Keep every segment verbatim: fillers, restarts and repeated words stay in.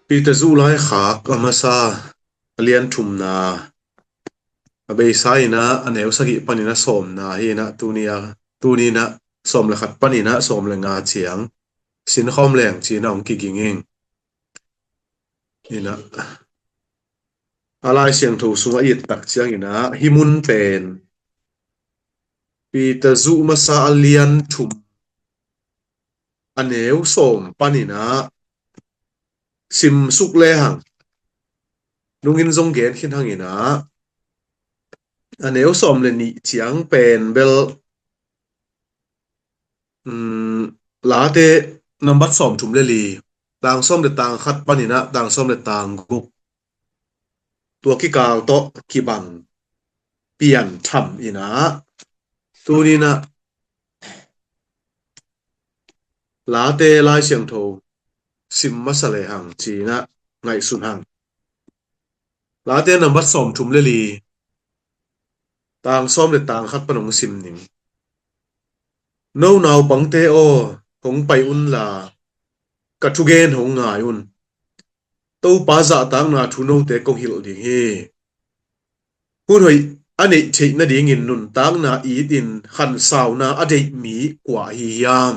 Peter zuh laikhak a masa a lian thumna, a beisa in ah a neu sagih panin a sawmna hi in ah, tuni a, tuni in ah sawm le khat panin ah sawm le nga ciang sinkhawm leng ci-in ah hong kiging ing. In ah, a Lai Siangtho sungah i et tak ciangin ah hih mun pen Peter zuh masa a lian thum a neu sawm panin ah simsuk lehang, nungin zong gen khin hang in ah, a neu sawm le nih ciang pen bel, um, Late nambat sawm thum le li, tang sawm le tang khat panin ah tang sawm le tang guk, tua kikal tawh kibang pian tham in ah, tuni in ah Late Lai Siangtho sim masa lehang ci-in ah ngaihsun hang. Late nambat sawm thum le li, tang sawm le tang khat pan hong sim ning. No naupangte aw, hong pai unla, ka thugen hong ngai un. Topa zahtakna thu note kong hilh ding hi. Hun hoih a neih theih nadingin nuntakna it in khansauna a deih mi kua ahi hiam?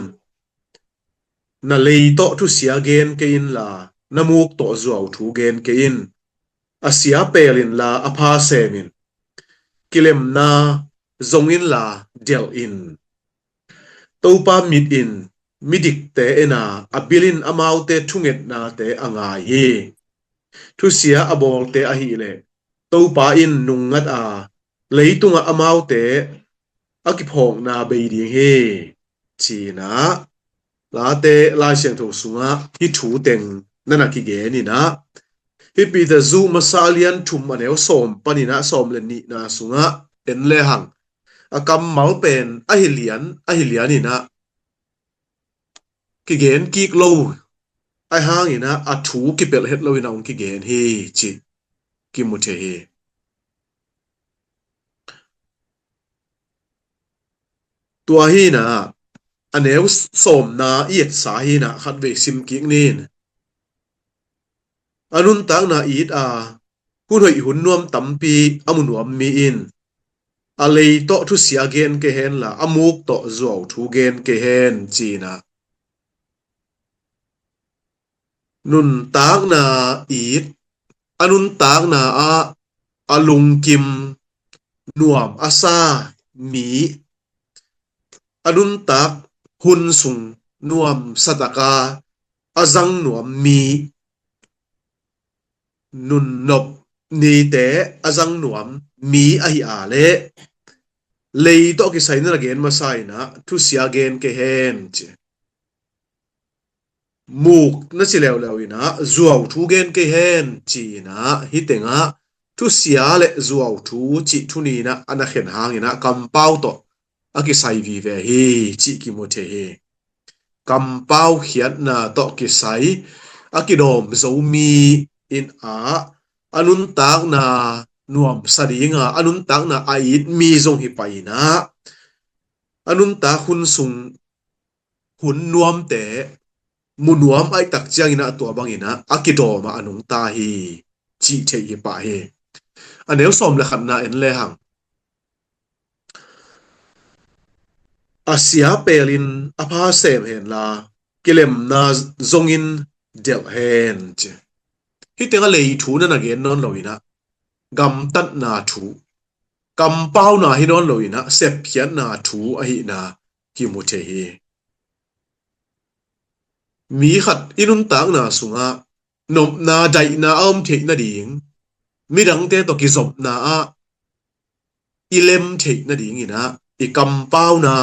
Na lei tawh thusia gen kei inla, na muk tawh zuau thu gen kei in. A sia pel inla, a pha sem in. Kilemna zong inla, delh in. Topa mit in midikte en a, a bil in amaute thungetnate a ngai hi. Thusia a bawlte ahih leh Topa in nungngat a, leitungah amaute a kiphawkna bei ding hi, ci-in ah Late Lai Siangtho sungah hih thu teng na na kigen in ah, hih Peter zuh masa a lian thum a neu sawm panin ah sawm le nihna sungah en lehang, a kammal pen ahi lian, ahi lian in ah kigen kik lo, ahi hangin ah a thu kipelh het lo in ah hong kigen hi, cih kimu thei hi. Tua hi in ah, a neu sawmna i etsa hi in ah khatvei sim kik ning. A nuntakna it a, hun hoih hun nuam tampi a mu nuam mi in, a lei tawh thusia gen kei henla, a muk tawh zuau thu gen kei hen, ci-in ah, nuntakna it, a nuntakna ah a lungkim, nuam a sa mi, a nuntak hun sung nuamsa taka a zang nuam mi, nunnop nite a zang nuam mi ahi a leh, lei tawh kisai na na gen masa in ah thusia gen kei hen, ci. Muk na ci leuleu in ah zuau thu gen kei hen, ci-in ah, hih tengah thusia le zuau thu cih thu nih in ah a na khen hangin ah kampau tawh a kisai vive hi, cih kimu thei hi. Kampau khiatna tawh kisai a kidawm zo mi in ah, a nuntakna nuamsa ding a, a nuntakna a it mi zong hi pah in ah, a nuntak hun sung hun nuamte mu nuam ahih tak ciangin ah tua bangin ah a kidawm ah a nungta hi, cih theih hi pah hi. A neu sawm le khatna en lehang, a sia pelin a pha sem henla, kilemna zongin delh hen, ci. Hih tengah lei thu na na gen nawn lo in ah, gamtatna thu, kampauna hi nawn lo in ah, sepkhiatna thu ahihna kimu thei hi. Mi khat i nuntakna sungah nopna, daihna a om theih nading, midangte tawh kizopna ah i lem theih nadingin ah, i kampauna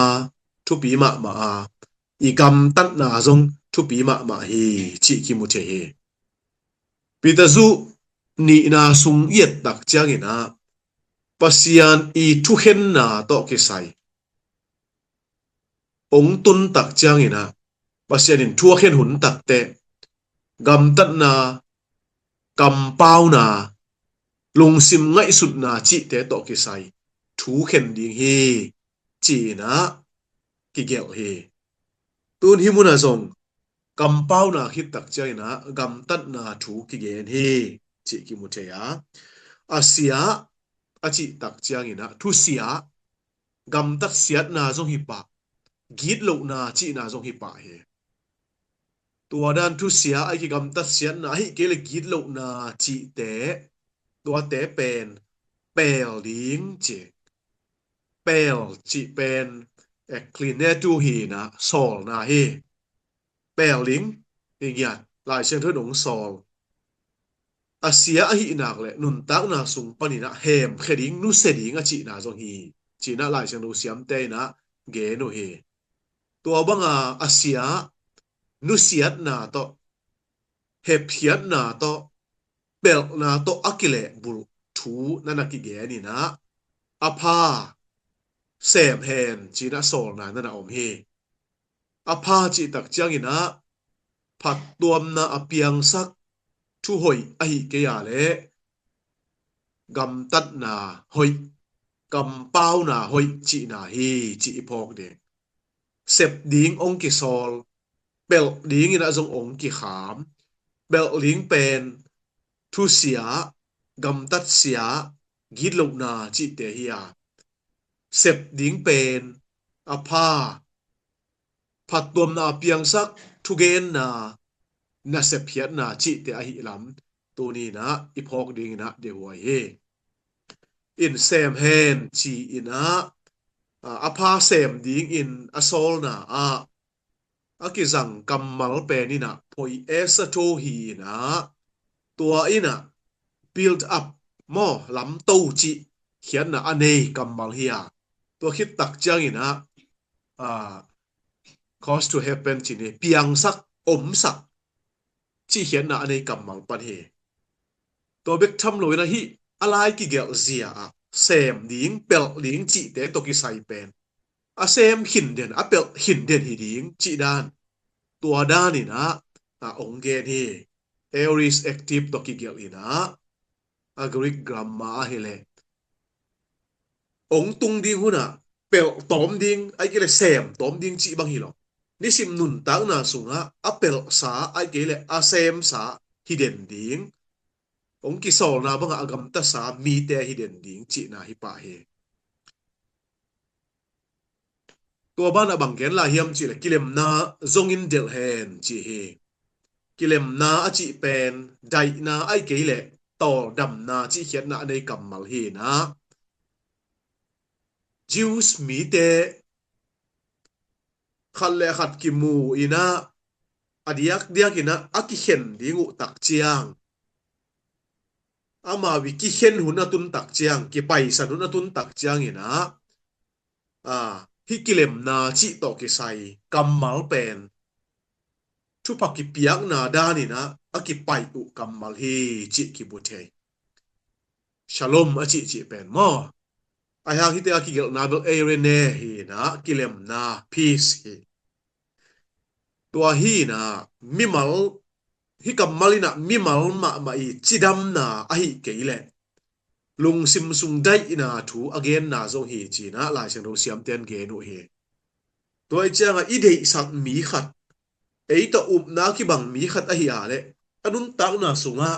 thupi mahmah a, i gamtatna zong thupi mahmah hi, cih kimu thei hi. Peter zuh nihna sung i et tak ciangin ah, Pasian i thukhenna tawh kisai hong tun tak ciangin ah, Pasian in thu a khen hun takteh, gamtatna, kampauna, lungsim ngaihsutna cihte tawh kisai thu khen ding hi, ci-in ah kigelh hi. Tun hih munah zong Kampauna khit tak ciangin ah gamtatna thu kigen hi cih kimu thei a. A sia a cih tak ciangin ah thusia, gamtat siatna zong hi pah, gitlohna cihna zong hi pah hi. Tua dan thusia a kigamtat siatna ahi kei le gitlohna cihte, tuate pen pel ding ci. Pel cih pen, eh, ekklinato hi in ah sawlna hi. Pel ding i ngiat, Lai Siangtho in hong sawl. A sia ahih nak le nuntakna sung panin ah hemkhia ding, nusia ding a cihna zong hi, ci-in ah Lai Siangtho siamte in ah gen uh hi. Tua banga a sia nusiatna tawh, hepkhiatna tawh, pelhna tawh a kilehbulh thu na na kigen in ah, a pha sem hen ci-in ah sawlna na na om hi. A pha cih tak ciangin ah phattuamna a piangsak thu hoih ahi kei a le gamtatna hoih, kampauna hoih cihna hi cih i phawk ding. Sep ding hong kisawl, pelh dingin ah zong hong kikham. Pelh ding pen thusia, gamtatsia, gitlohna cihte hi a, sep ding pen a pha, phattuamna a piangsak thugenna, nasep khiatna cihte ahi lam tuni in ah i phawk dingin ah deihhuai hi. In sem hen ci-in ah, a, a pha sem dingin a sawlna ah a kizang kammal pen in ah poiesato hi in ah, tua in ah build up maw, lamto cih khiatna a nei kammal hi a. Tua khit tak ciangin ah, a, cause to happen ci ni, piangsak, omsak cih khiatna a nei kammal pan hi. Tua bek tham lo in ah hih a lai kigelh zia ah sem ding, pelh ding cihte tawh kisai pen a sem khin den, a pelh khin den hi ding cih dan, tua dan in ah, a, hong gen hi. Aorist active tawh kigelh in ah, a, Greek grammar ahi le hong tung ding hun ah pelh tawm ding, ahi kei le sem tawm ding cih bang hi lo. Nisim nuntakna sungah a pelhsa, ahi kei le a semsa hi den ding, hong kisawlna bangah a gamtatsa mite hi den ding cihna hi pah hi. Tua banah bang gen lai hiam cih le kilemna zongin delh hen ci hi. Kilemna a cih pen daihna ahi kei le tawldamna cih khiatna a nei kammal hi in ah, Jews mite khat le khat kimu in ah, a diakdiak in ah a kikhen ding uh tak ciang, amau i kikhen hun a tun tak ciang, kipaisan hun a tun tak ciangin ah, a, hih kilemna cih tawh kisai kammal pen thupha kipiakna dan in ah a kipaih uh kammal hi cih kimu thei. Shalom a cihcih pen maw, ahi hang hihte a kigelhna bel eirene hi in ah, kilemna, peace hi. Tua hi in ah mimal, hih kammal in ah mimal mahmah i cidamna ahi kei le lungsim sung daihna thu a genna zong hi ci-in ah Lai Siangtho siamte in gen uh hi. Tua ahih ciangah i deihsak mi khat, ei tawh upna kibang mi khat ahi a le a nuntakna sungah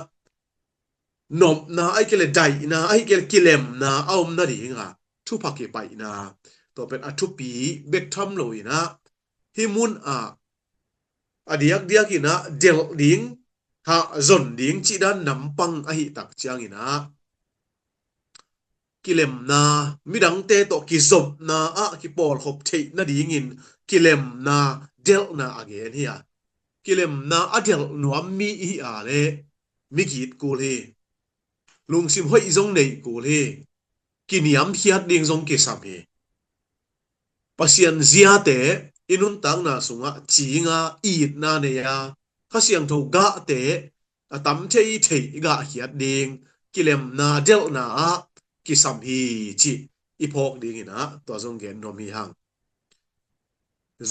nopna ahi kei le daihna ahi kei le kilemna a om nadingah thupha kipaihna, tua pen a thupi bek tham lo in ah, hih mun ah a diakdiak in ah delh ding, hah zon ding cih dan nampang ahi tak ciangin ah, kilemna, midangte tawh kizopna ah kipawlkhop theih nadingin kilemna, delhna a gen hi a. Kilemna a delh nuam mi i hi a le migit kul hi. Lungsim hoih zong nei kul hi. Kiniamkhiat ding zong kisam hi. Pasian ziate i nuntakna sungah cinga itna nei a, Kha Siangtho gahte a tam thei thei i gahkhiat ding kilemna delhna ah kisam hi cih i phawk dingin ah tua zong gen nuam hi hang.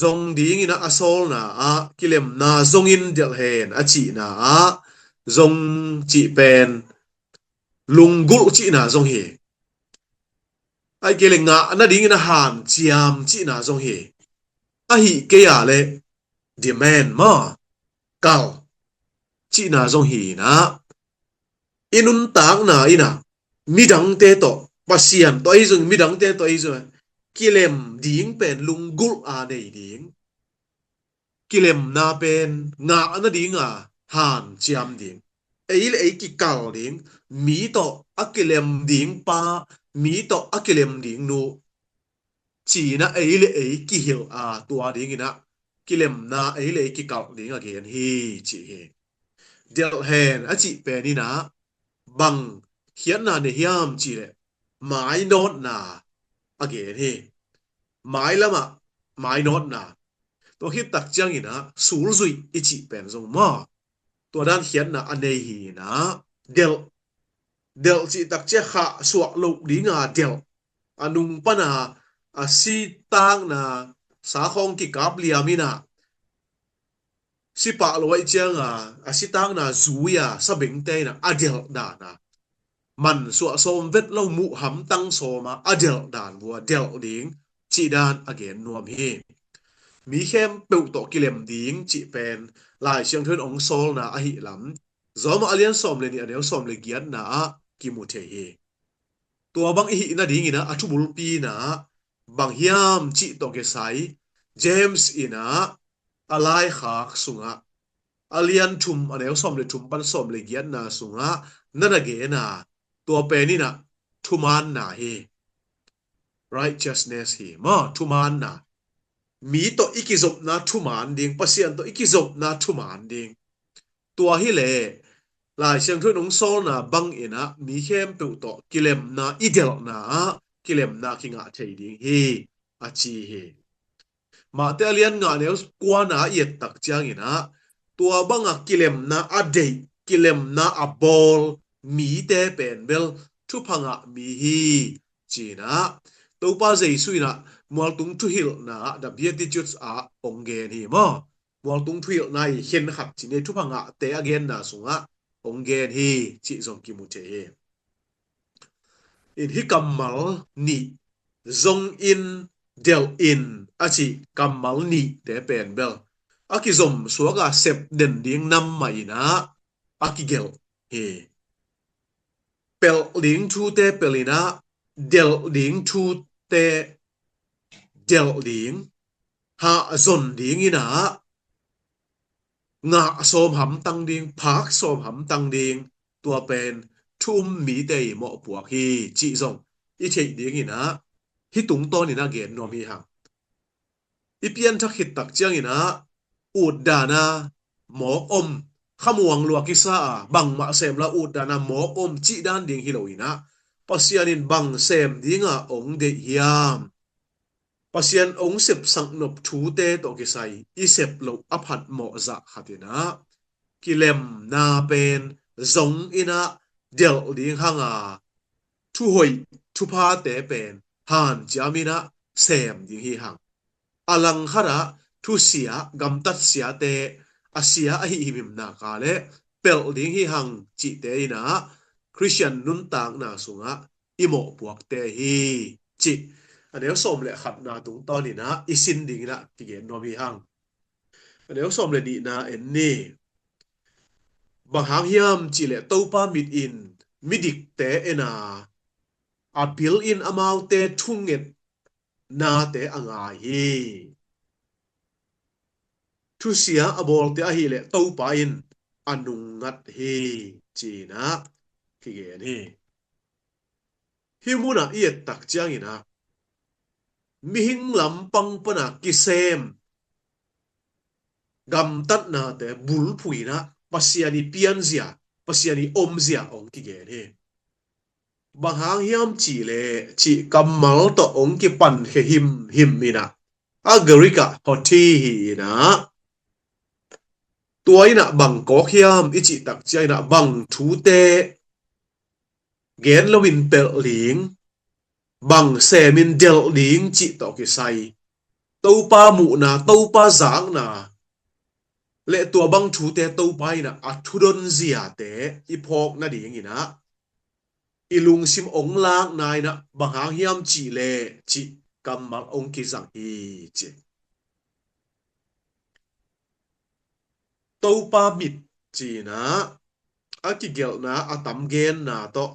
Zong dingin ah a sawlna ah kilemna zongin delh hen a cihna ah zong cih pen lunggulh cihna zong hi. Ahih kei le ngah nadingin a hanciam cihna zong hi. Ahih kei a le demand maw, kal cihna zong hi inah, i nuntakna inah midangte tawh, Pasian tawh ahi zong, midangte tawh ahi zong, kilem ding pen lunggulh a nei ding, kilemna pen ngah nadinga hanciam ding, ei le ei kikal ding, mi tawh a kilem ding pa, mi tawh a kilem ding nu, ci-inah ei le ei kihilh a, tua dinginah kilemna ei le ei kikalh ding a gen hi, ci hi. Delh hen a cih pen inah bang khiatna nei hiam cih leh mainawtna a gen hi. Mailamah mainawtna. Tua khit tak cianginah sulzuih i cih pen zong maw, tua dan khiatna a nei hi inah, delh, delh cih tak ciang khah suah loh dinga delh. A nung pana a sitakna sakhawng kikap liam inah, sipah lo aih cianga a sitakna zui-a sabengte inah a delh dana, man suah sawm vet lo, muh hamtang sawma a delh dan vua delh ding cih dan a gen nuam hi. Mi khempeuh tawh kilem ding cih pen Lai Siangtho in hong sawlna ahi lam Rom a lian sawm le nih, a neu sawm le giatna ah kimu thei hi. Tua bang i hih nadingin ah a thubulpi inah bang hiam cih tawh kisai James inah a laikhak sungah a lian thum, a neu sawm le thum pan sawm le giatna sungah na na gen a, tua pen inah thumaanna hi. Righteousness hi maw, thumaanna. Mi tawh i kizopna thumaan ding, Pasian tawh i kizopna thumaan ding. Tua hileh Lai Siangtho in hong sawlna bang inah mi khempeuh tawh kilemna i delhna ah kilemna kingah thei ding hi, a ci hi. Mate a lian nga, neu kuana i et tak ciangin ah tua banga kilemna a deih, kilemna a bawl mite pen bel thupha ngah mi hi, ci-inah Topa Jesu inah mualtung thuhilhna ah, the Beatitudes ah hong gen hi maw. Mualtung thuhilhna i khen khat ci-in thupha ngahte a genna sungah hong gen hi cih zong kimu thei hi. In hih kammal nih, zong in, delh in a cih kammal nihte pen bel a kizom suak a sep den ding nam mah inah a kigelh hi. Pelh ding thute pelh inah, delh ding thute delh ding, hahzon ding inah, ngah sawm hamtang ding, phak sawm hamtang ding, tua pen thu um mite i mawhpuak hi cih zong i theih ding inah hih tungtawn inah gen nuam hi hang. I pianthak khit tak ciangin ah utdan a mawk om, khamuang lua kisa a, bangmah sem la utdan a mawk om cih dan ding hi lo inah, Pasian in bang sem dinga hong deih hiam? Pasian hong sepsak nop thute tawh kisai i sep loh a phatmawh zah khat inah kilemna pen zong inah delh ding hang a, thuhoih thuphate pen hanciam inah sem ding hi hang. A langkhat ah thusia, gamtat siate, a sia ahi himhim nak leh pelh ding hi hang cihte inah Khristian nuntakna sungah i mawhpuakte hi cih a neu sawm le khatna tungtawn inah i sin ding inah kigen nuam hi hang. A neu sawm le nihna en ni. Bang hang hiam cih leh Topa mit in midikte en a, a bil in amaute thungetnate a ngai hi. Thusia a bawlte ahih leh Topa in a nungngat hi, ci-inah kigen hi. Hih munah i et tak ciangin ah mihing lampang pana kisem gamtatnate bulphuh inah Pasian i pianzia, Pasian i omzia hong kigen hi. Bang hang hiam cih leh cih kammal tawh hong kipankhia himhim inah, a Greek ah hoti hi inah, tua inah bang kawk hiam i cih tak ciang inah bang thute gen loin pelh ding, bang semin delh ding cih tawh kisai Topa muhna, Topa zakna le tua bang thute Topa inah a thudon ziate i phawk nading inah i lungsim hong lakna inah bang hang hiam cih leh cih kammal hong kizang hi, ci. Topa mit ci-in ah a kigelhna a tam genna tawh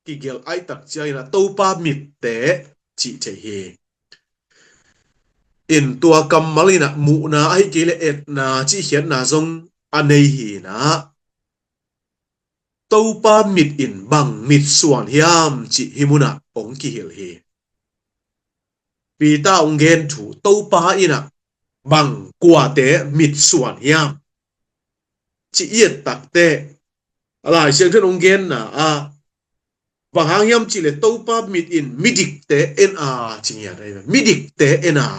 kigelh ahih tak ciangin ah Topa mitte cih thei hi. In tua kammal in ah muhna ahih kei leh etna cih khiatna zong a nei hi in ah Topa mit in bang mitsuan hiam cih hih munah hong kihilh hi. Peter hong gen thu Topa in ah bang kuate mitsuan hiam cih i et takteh a Lai Siangtho in hong genna ah bang hang hiam cih leh Topa mit in midikte en a ci ngiat ahi ve. Midikte en a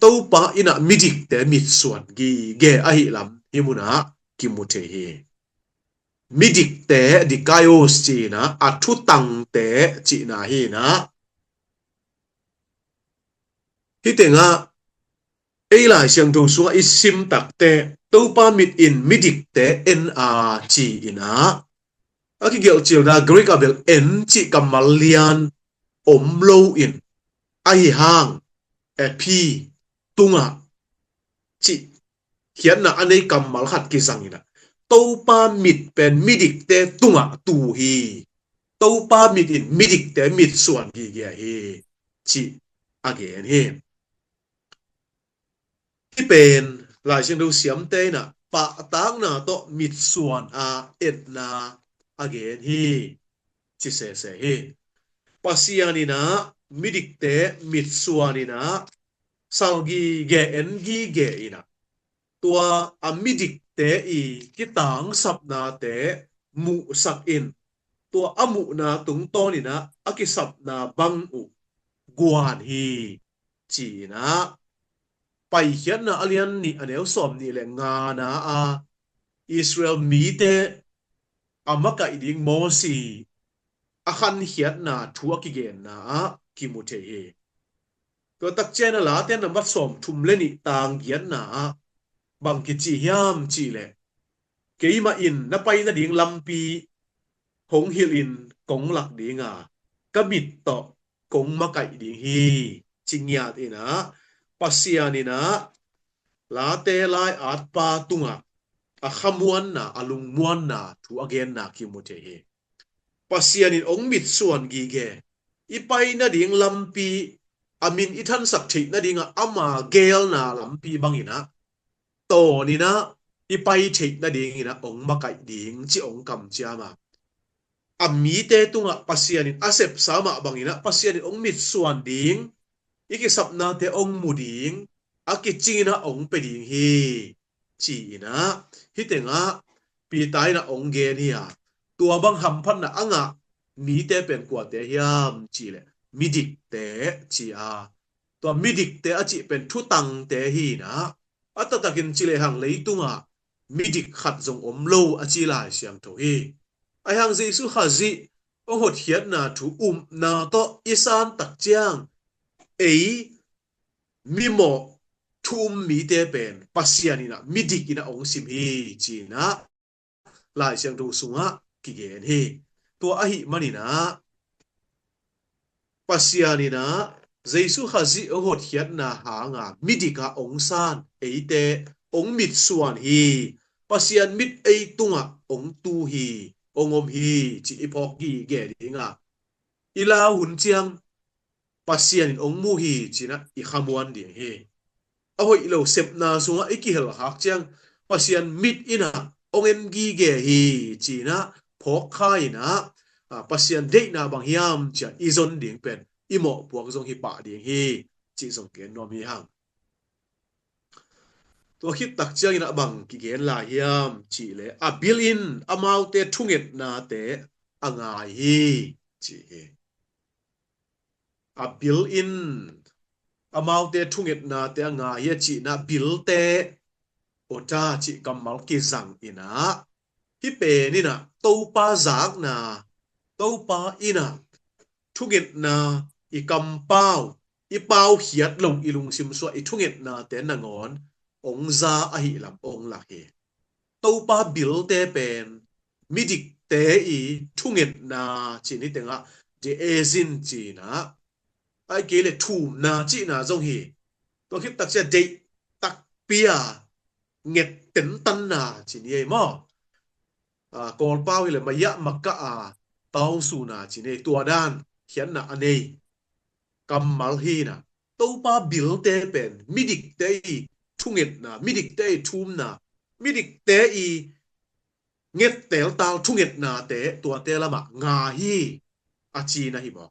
Topa in ah midikte mitsuan gige ahih lam hih munah kimu thei hi. Midikte dikaios ci-in ah a thutangte cihna hi in ah hih tengah ei Lai Siangtho sungah i sim takteh Topa mit in midikte en a ci-in ah a kigelh cilna Greek ah bel en cih kammal lian om lo in ahi hang epi tungah cih khiatna a nei kammal khat kizang in ah Topa mit pen midikte tungah tu hi. Topa mit in midikte mitsuan gige hi cih a gen hi. Hih pen Lai Siangtho siamte in ah pahtakna tawh mitsuan a etna a gen hi ci sese hi. Pasian in ah midikte mitsuan in ah sal gige en gige in ah tua a midikte i kitangsapnate muhsak in tua a muhna tungtawn in ah a kisapna bang uh guan hi ci-in ah Paikhiatna a lian nih a neu sawm nih le ngana ah Israel mite a makaih ding Mosi a khankhiatna thu a kigenna ah kimu thei hi. Tua tak ciangin ah Late nambat sawm thum le nih tang giatna ah bang kici hiam cih leh keimah in na pai nading lampi hong hilh in kong lak ding a ka mit tawh kong makaih ding hi ci ngiat in ah Pasian in ah Late lai-atpa tungah a khamuanna a lungmuanna thu a genna kimu thei hi. Pasian in hong mitsuan gige i pai nading lampi a min i thansak theih nading ah ama geelna lampi bangin ah tawn in ah i pai theih nading in ah hong makaih ding ci hong kamciam a a mite tungah Pasian in a sepsa mah bangin ah Pasian in hong mitsuan ding i kisapnate hong mu ding a kicing in ah hong pia ding hi ci-in ah hih tengah Peter in ah hong gen hi a tua bang hamphatna a ngah mite pen kuate hiam cih leh midikte ci a tua midikte a cih pen thutangte hi in ah a taktakin ci lehang leitungah midik khat zong om lo a ci Lai Siangtho hi. Ahi hang Jesu Khazih hong hotkhiatna thu upna tawh i san tak ciang ei mimawh thu um mite pen Pasian in ah midik in ah hong sim hi ci-in ah Lai Siangtho sungah kigen hi. Tua ahih manin ah Pasian in ah Jesu Khazih hong hotkhiatna hanga midik ah hong san eite hong mitsuan hi. Pasian mit ei tungah hong tu hi, hong om hi ci i phawk gige ding a i lau hun ciang Pasian in hong mu hi ci-in ah i khamuan ding hi. A hoih lo sepna sungah i kihel khak ciang Pasian mit in ah hong en gige hi ci-in ah phawk kha in ah Pasian deihna bang hiam ci-a i zon ding pen i mawhpuak zong hi pah ding hi cih zong gen nuam hi hang. Tua khit tak ciangin ah bang kigen lai hiam cih leh a bil in amaute thungetnate a ngai hi ci hi. A bil in amaute thungetnate a ngai hi a cihna bilte ota cih kammal kizang in ah hih pen in ah Topa zakna Topa in ah thungetna i kampau i paukhiat lo i lungsim suah i thungetnate nangawn hong za ahih lam hong lak hi. Topa bilte pen midikte i thungetna cih ni tengah de'ezin cihna ahih kei leh thumna cihna zong hi. Tua khit tak ciang deih takpi a nget tentanna ci ni ei maw? Aa, Kawlpau hileh maya maka a taungsuhna ci ni ei, tua dan khiatna a nei kammal hi na. Topa bilte pen midikte i thungetna, midikte i thumna, midikte i ngetteltal thungetnate tuate lamah nga hi a ci na hi maw?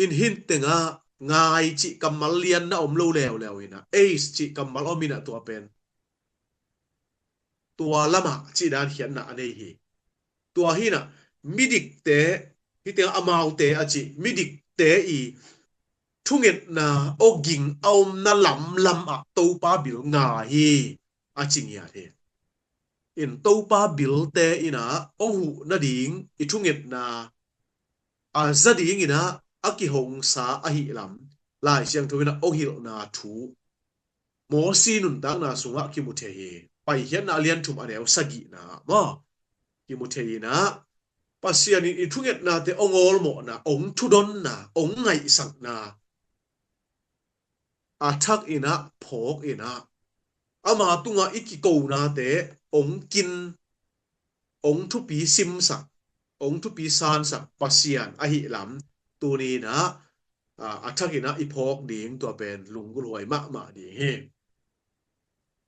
In hih tengah ngai cih kammal lianna om lo leuleu inah, ace cih kammal om inah tua pen tua lamah cih dan khiatna a nei hi. Tua hi inah midikte, hih tengah amaute a cih midikte i thungetna awging a omna lamlam ah Topa bil nga hi a ci ngiat hi. In Topa bilte inah ong huh nading i thungetna a za ding inah a kihongsa ahih lam Lai Siangtho inah ong hilhna thu Mosi nuntakna sungah kimu thei hi. Paikhiatna a lian thum a neu sagihna maw? Kimu thei inah Pasian in i thungetnate ong awlmawhna, ong thudonna, ong ngaihsakna a thak inah phawk inah ama tungah i kikonate ong kin, ong thupi simsak, ong thupi sansak Pasian ahih lam tuni inah, aa, a thak inah i phawk ding tua pen lunggulhhuai mahmah ding hi.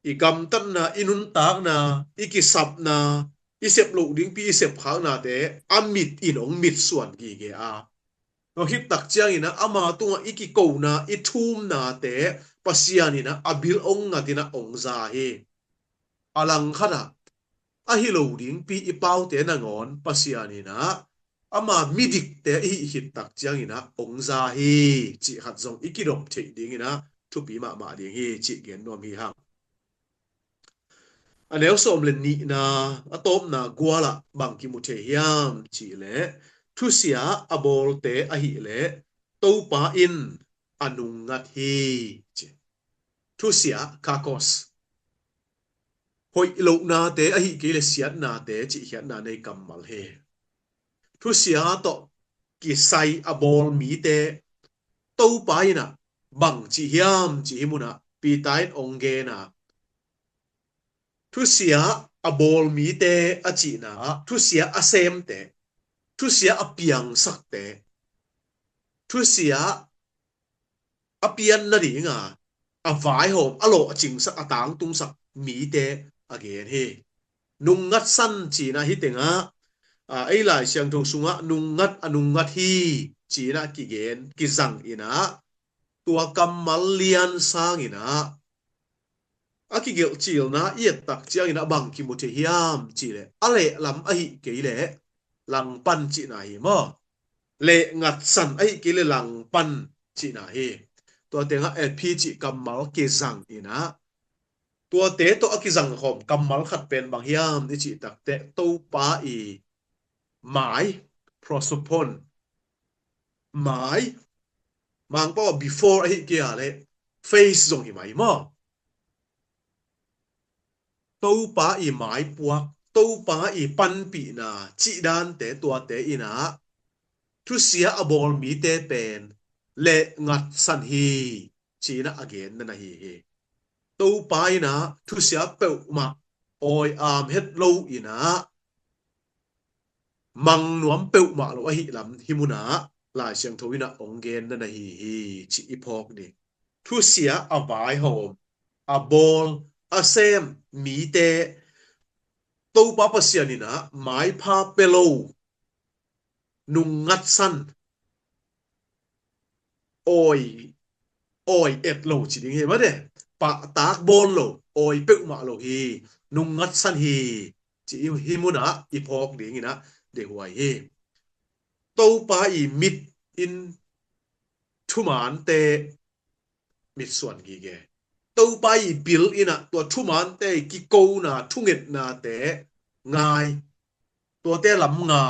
I gamtatna, i nuntakna, i kisapna, i sep loh dingpi i sepkhaknate a mit in ong mitsuan gige a, tua khit tak ciangin ah ama tungah i kikona, i thumnate Pasian in ah a bil ong ngat in ah ong za hi. A langkhat ah a hi lo dingpi i paute nangawn Pasian in ah ama midikte i hih khit tak ciangin ah ong za hi cih khat zong i kidop theih dingin ah thupi mahmah ding hi cih gen nuam hi hang. A neu sawm le nihna, a tawpna gual ah bang kimu thei hiam cih leh, thusia a bawlte ahih leh Topa in a nungngat hi, ci. Thusia, kakos. Hoih lohnate ahih kei leh siatnate cih khiatna nei kammal hi. Thusia tawh kisai a bawl mite Topa in ah bang ci hiam cih hih mun ah Peter in ong gen a, thusia a bawl mite a cihna ah thusia a semte, thusia a piangsakte, thusia a pian nading a, a vaihawm, a lawh a cingsak, a tangtungsak mite a gen hi. Nungngatsan cihna hih tengah, a, ei Lai Siangtho sungah nungngat, a nungngat hi cihna kigen, kizang in ah, tua kammal lian sangin ah a kigelhcilna i et tak ciangin ah bang kimu thei hiam cih leh, a lehlam ahih kei leh langpan cihna hi maw? Lehngatsan ahih kei leh langpan cihna hi. Tua tengah epi cih kammal kizang in ah, tuate tawh a kizang khawm kammal khat pen bang hiam i cih tak teh Topa i mai, prosopon, mai, Mangpau ah before ahih kei leh face zong hi mai maw? Topa i maipuak, Topa i panpihna cih dante tuate in ah thusia a bawl mite pen lehngatsan hi ci in ah a genna na hi hi. Topa in ah thusia peuhmah awi am het lo in ah mang nuam peuhmah lo ahih lam hih mun ah Lai Siangtho in ah ong genna na hi hi cih i phawk ding. Thusia a vaihawm, a bawl, a sem mite Topa Pasian in ah maipha pia lo, nungngatsan, awi, awi et lo ci ding hi mah de. Pahtak bawl lo, awi peuhmah lo hi, nungngatsan hi ci hih mun ah i phawk dingin ah deihhuai hi. Topa i mit in thumante mitsuan gige. Topa i bil in ah tua thumante i kikona, thungetnate ngai, tuate lam nga,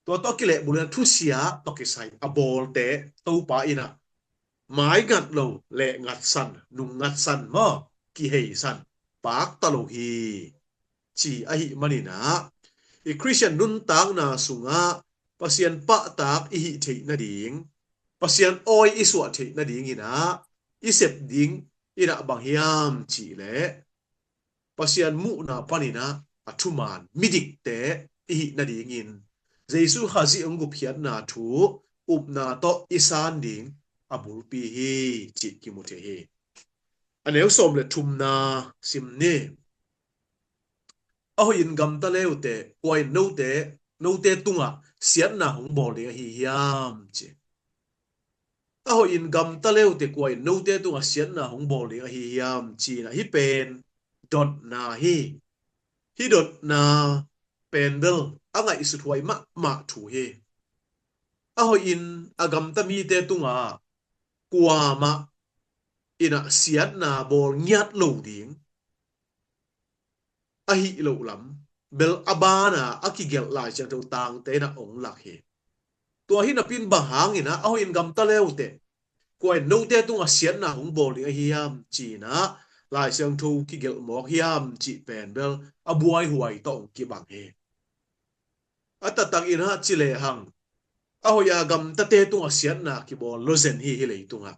tua tawh kilehbulh in ah thusia tawh kisai a bawlte Topa in ah maingat lo, lehngatsan, nungngatsan maw, kiheisan, pakta lo hi ci ahih manin ah, i Khristian nuntakna sungah Pasian pahtak i hih theih nading, Pasian awi i suah theih nadingin ah i sep ding Inah bang hiam cih leh Pasian muhna paninah a thuman midikte i hih nadingin Jesu Khazih hong gupkhiatna thu upna tawh i san ding a bulpi hi cih kimu thei hi. A neu sawm le thumna sim ni. A hoihin gamta le uh teh kua in note, note tungah siatna hong bawl ding ahi hiam ci. A hoihin gamta le uh teh kua in note tungah siatna hong bawl ding ahi hiam ci-inah hih pen dotna hi. Hih dotna pen bel a ngaihsut huai mahmah thu hi. A hoihin a gamta mite tungah kuamah inah siatna bawl ngiat lo ding ahi loh lam bel a bana a kigelh Lai Siangtho tangte inah hong lak hi. Tua hi napi-in bang hanginah a hoihin gamta le uh teh kua in note tungah siatna hong bawl ding ahi hiam ci-inah Lai Siangtho kigelh mawk hiam cih pen bel a buaihuai tawh hong kibang hi. A taktak inah ci lehang a hoih a gamtate tungah siatna kibawl lo zen hi hih leitungah.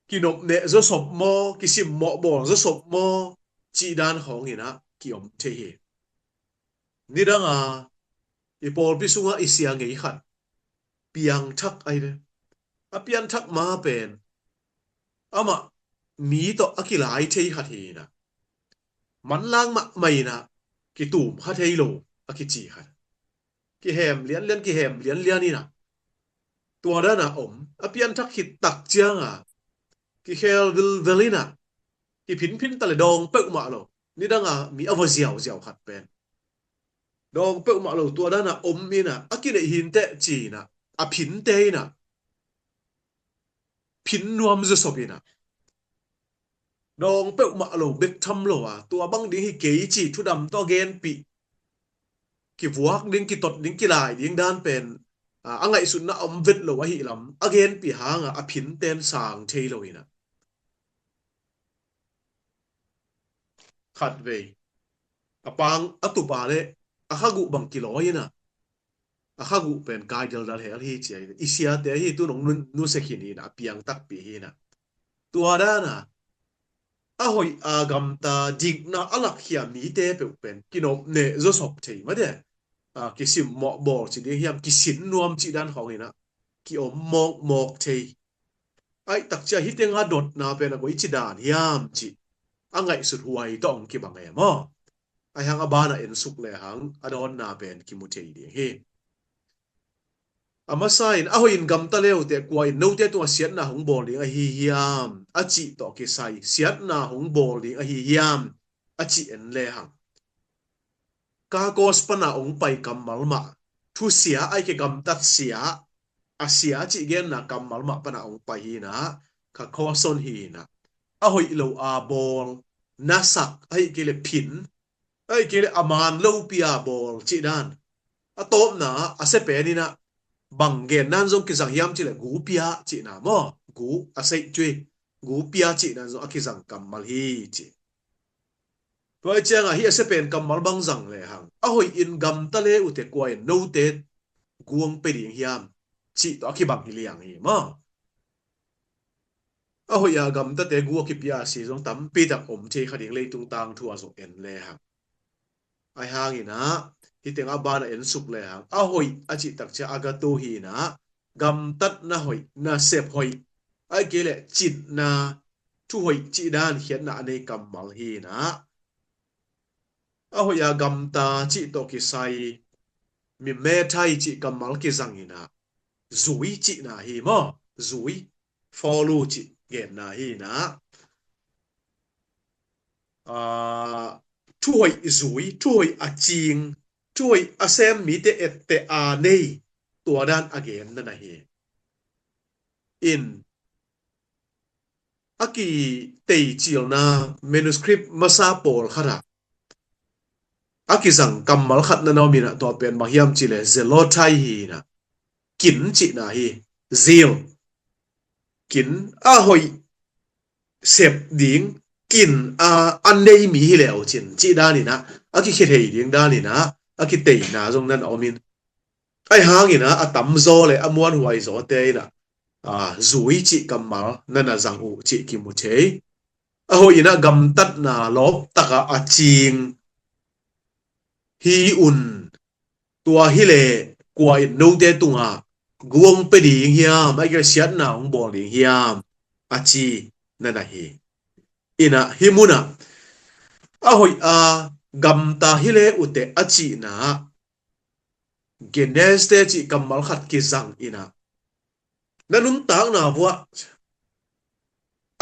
Kinopneh zawsop maw, kisimmawh bawl zawsop maw cih dan khawnginah kiom thei hi. Nidanga i pawlpi sungah i sia ngei khat piangthak ahi ve. A piangthak ma pen amah mi tawh a kilai thei khat hi inah, manlang mahmah inah kitum kha thei lo a kici khat. Kihem lianlian, kihem lianlian inah tua dana om. A piangthak khit tak cianga kikhel vilvel inah kiphinphin ta le dawng peuhmah lo. Nidanga mi a va ziauziau khat pen dawng peuhmah lo tua dana om inah a kineih hinteh ci-inah a phinte inah phin nuam zawsop inah dawng peuhmah lo bek tham lo a, tua bang ding hi kei ci thudam tawh a genpih, kivuak ding, kitot ding, kilai ding dan pen a, a ngaihsutna a om vet lo ahi lam a genpih hanga a phinten sang thei lo inah khatvei a pang a tupa le a khaguh bang kilawi inah a khaguh pen kai daldal hel hi ci a, i siate hi tu nong nu, nuse khin inah a piang takpi hi inah. Tua dana a hoih a gamta dikna a lakkhia mite peuh pen kinopneh zawsop thei mate, a, kisimmawh bawl ci ding hiam, kisin nuam cih dan khawnginah kiom mawkmawk thei. Aih takcia hih tenga dotna pen a koici dan hiam cih a ngaihsut huai tawh hong kibang e maw? Ahi hang a bana ensuk lehang a dawnna pen kimu thei ding hi. A masa in a hoihin gamta le uh teh kua in note tungah siatna hong bawl ding ahi hiam a cih tawh kisai siatna hong bawl ding ahi hiam a cih en lehang, Kakos pana hong pai kammal mah, thusia aike gamtat sia, a sia cih genna kammal mah pana hong pai hinah, kakos on hinah, a hoih lo a bawl, nasak aike le phin, aike le a man lopi a bawl cih dan. A tawpna a sia pen inah bang gen nan zong kizang hiam cih le gu pia cihna maw? Gu a seih cui, gu pia cih nan zong a kizang kammal hi ci. Tua ciangah hih a sia pen kammal bang zang lehang, a hoihin gamta le uh teh kua in note gu hong pia ding hiam cih tawh a kibang hi liang hi maw? A hoih a gamtate gu a kipia a si zong tampi tak om thei kha ding leitung tangthu ah zong en lehang. Ahi hanginah hih tengah a bana ensuk lehang a hoih a cih takcia agato hinah gamtatna hoih, nasep hoih, aike le cinna, thu hoih cih dan khiatna a nei kammal hinah. A hoih a gamta cih tawh kisai mimetai cih kammal kizang inah zui cihna hi maw? Zui, follow cih genna hinah. A, thu hoih zui, thu hoih a cing, thu hoih a sem mite etteh a nei, tua dan a genna na hi. In a kiteicilna manuscript masa pawlkhatah a kizang kammal khat na na om inah, tua pen bang hiam cih le zelotai hinah, kin cihna hi. Zeal, kin, a hoih sep ding kin a, a nei mi hi leu cin cih dan inah, a kikhia thei ding dan inah a kiteina zong na na om in. Ahi hanginah a tamzaw le a muanhuai zawte inah aa, zui cih kammal na na zang uh cih kimu thei. A hoih in ah gamtatna lawp takah a cing hi un. Tua hileh kua in note tungah guang pe ding hiam, a kisiatna hong bawl ding hiam, a ci na na hi. In ah hih munah a hoih a gamta hi le uh teh a cihna ah Genes te cih kammal khat kizang in ah na nuntakna vuah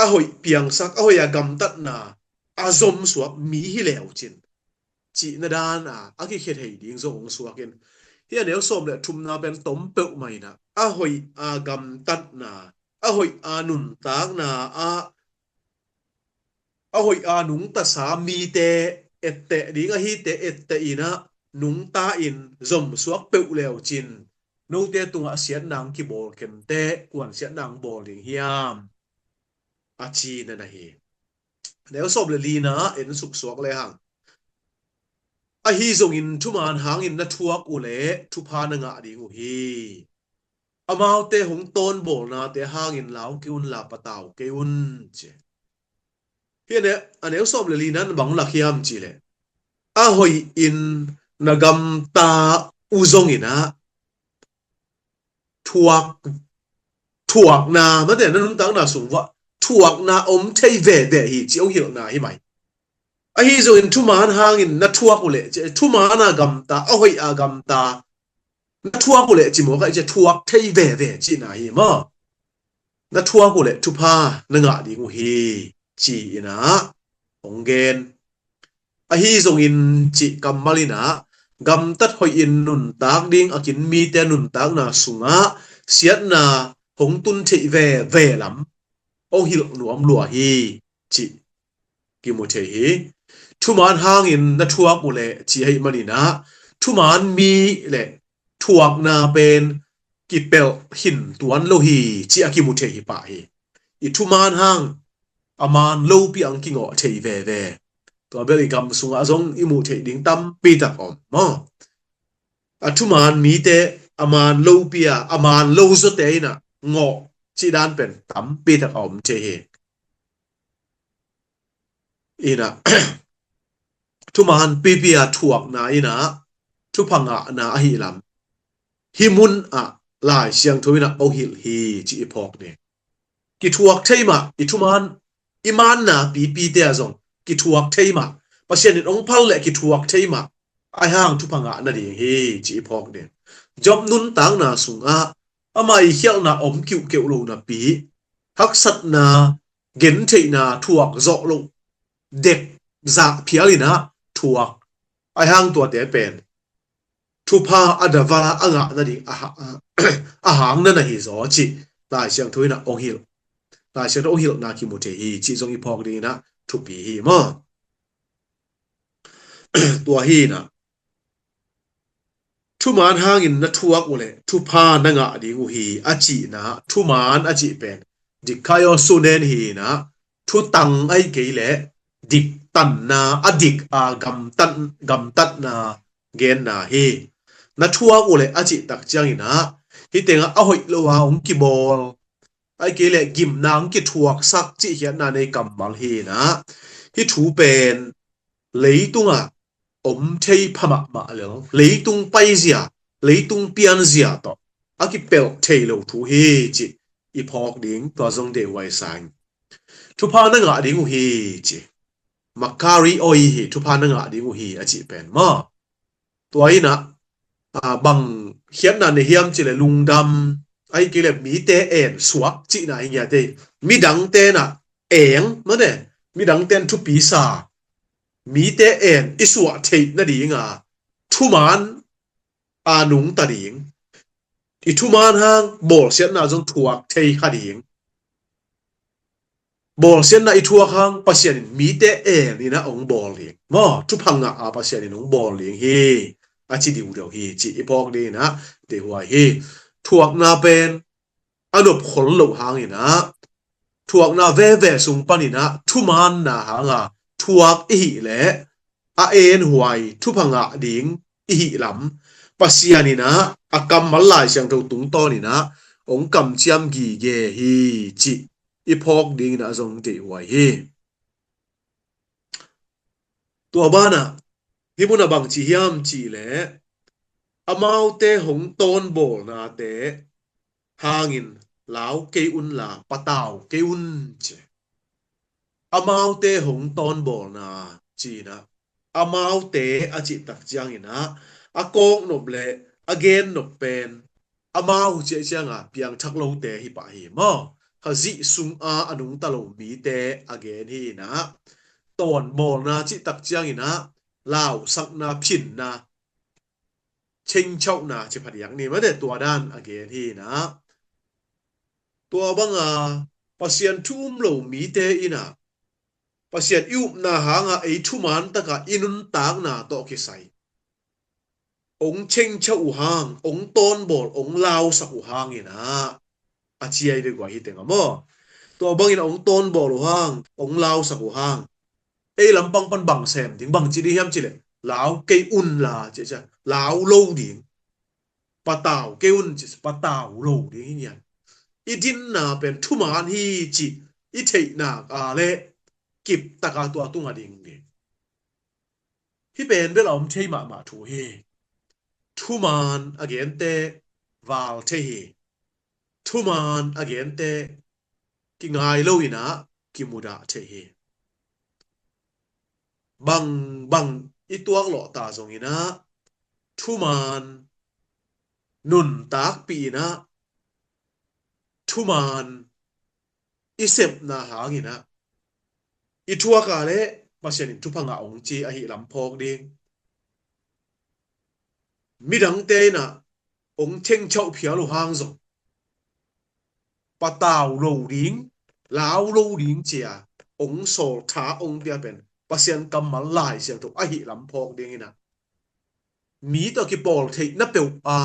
a hoih piangsak, a hoih a gamtatna a zomsuak mi hi le uh cin cihna dan a a kikhia thei ding zong hong suak in, hih a neu sawm le thumna pen tom peuhmah in ah a hoih a gamtatna, a hoih a nuntakna ah a hoih a nungtasa mite etteh ding ahi teh etteh in ah nungta in zomsuak peuh le uh cin note tungah siatna hong kibawl kei un teh kuan siatna hong bawl ding hiam, a ci na na hi. Neu sawm le lina en suksuak le hang, ahi zongin thuman hangin na thuak uh leh thupha na ngah ding uh hi. Amaute hong tawnbawlnate hangin lau kei un, la patau kei un, ci. Hih a neu, a neu sawm le lina in bang lak hiam cih leh, a hoih in na gamta uh zongin ah thuak, thuakna, mate, na nuntakna sung vuah thuakna om thei veve hi cih hong hilhna hi mai. Ahi zongin thuman hangin na thuak uh leh, thuman a gamta, a hoih a gamta na thuak uh leh, ci mawk a, i ci thuak thei veve cihna hi maw. Na thuak uh leh thupha na ngah ding uh hi, ci in ah hong gen. Ahi zongin cih kammal in ah gamtat hoih in nuntak ding a kin mite nuntakna sungah siatna hong tun theih veve lam hong hilh nuam lua hi, cih kimu thei hi. Thuman hangin na thuak uh leh ci ahih manin ah thuman mi le thuakna pen kipelh hin tuan lo hi, cih a kimu thei hi pah hi. I thuman hang a man lopi ang kingawh thei veve. Tua bel i gam sungah zong i muh theih ding tampi tak om maw. A thuman mite a man lopi a, a man lo zawte in ah ngawh cih dan pen tampi tak a om thei hi. In ah thuman pipi a thuakna in ah thupha ngahna ahi lam hih mun ah Lai Siangtho in ah hong hilh hi, cih i phawk ding. Kithuak thei mah, i thuman, i manna pipite ah zong kithuak thei mah, Pasian in hong phal leh kithuak thei mah, ahi hang thupha ngah nading hi, cih i phawk ding. Job nuntakna sungah amah i khialhna om kiuhkeuh lo napi, haksatna, gentheihna thuak zawh loh dek zah phial in ah thuak, ahi hang tuate pen thupha a daval a ngah nading a ha-, a hang na na hi zaw, cih Lai Siangtho in ah hong hilh. Lai Siangtho hong hilhna kimu thei hi, cih zong i phawk ding in ah thupi hi maw. Tua hi in ah thuman hangin na thuak uh leh thupha na ngah ding uh hi, a cihna thuman a cih pen dikaiosunen hi in ah thutang ahih kei leh diktanna, a dik a gamtat, gamtatna genna hi. Na thuak uh leh a cih tak ciangin ah hih tengah a hoih lo a hong kibawl, ahih kei leh gimna hong kithuaksak cih khiatna nei kammal hi in ah hih thu pen leitungah om thei pha mahmah lel, leitung paizia, leitung pianzia tawh a kipelh thei lo thu hi, cih i phawk ding, tua zong deihhuai sa ing. Thupha na ngah ding uh hi, ci. Makari oi hi, thupha na ngah ding uh hi, a cih pen maw. Tua in ah, aa, bang khiatna nei hiam cih leh lungdam, ahih kei leh mite en suak cihna hi ngiat ei. Midangte in ah eng, mate, midangte in thupi sa, mite en i suah theih nading a thuman a nungta ding. I thuman hang bawlsiatna zong thuak thei kha ding. Bawlsiatna i thuak hang Pasian in mite en in ah hong bawl ding maw, thupha ngah a Pasian in hong bawl ding hi, a ci diudeu hi, cih i phawk ding in ah deihhuai hi. Thuakna pen a nop khol loh hang in ah, thuakna veve sung pan in ah thumanna hang a thuak i hih leh a enhuai thupha ngah ding i hih lam Pasian in ah a kammal Lai Siangtho tungtawn in ah hong kamciam gige hi cih i phawk dingin ah zong deihhuai hi. Tua banah hih munah bang ci hiam cih leh, amaute hong tawnbawlnate hangin lau kei un la, patau kei un ci. Amaute hong tawnbawlna ci-in ah, amaute a cih tak ciangin ah, a kawknop le a gennop pen amau ciah cianga piangthak lote hi pah hi maw? Khazih sunga a nungta lo mite a gen hi-in ah, tawnbawlna cih tak ciangin ah lausakna, phinna, chengchauhna ci phadiak ni mate, tua dan a gen hi-in ah, tua banga Pasian thu um lo mite in ah, Pasian i upna hanga ei thuman taka i nuntakna tawh kisai ong chengchauh uh hang, ong tawnbawl, ong lausak uh hangin ah, a ciai deuh guai hi teng a maw? Tua bangin ong tawnbawl uh hang, ong lausak uh hang, ei lampang pan bang sem ding, bang ci ding hiam cih leh, lau kei un la, ci, ci, lau lo ding. Patau kei un ci, patau lo ding hi nian. I dinna pen thuman hi cih i theihnak a leh kiptaka tua tunga ding ding. Hih pen bel a om thei mahmah thu hi. Thuman a gente val thei hi. Thuman a gente kingai lo-in ah kimudah thei hi. Bang bang i tuak lawh ta zongin ah, thuman nuntakpih in ah, thuman i sepna hangin ah, i thuak a leh Pasian in thupha ngah ong ci ahi lam phawk ding. Midangte in ah ong chengchauh phial uh hang zong, patau lo ding, lau lo ding ci-a ong sawl tha ong pia pen Pasian kammal, Lai Siangtho ahi lam phawk dingin ah, mi tawh kipawl theihna peuh a,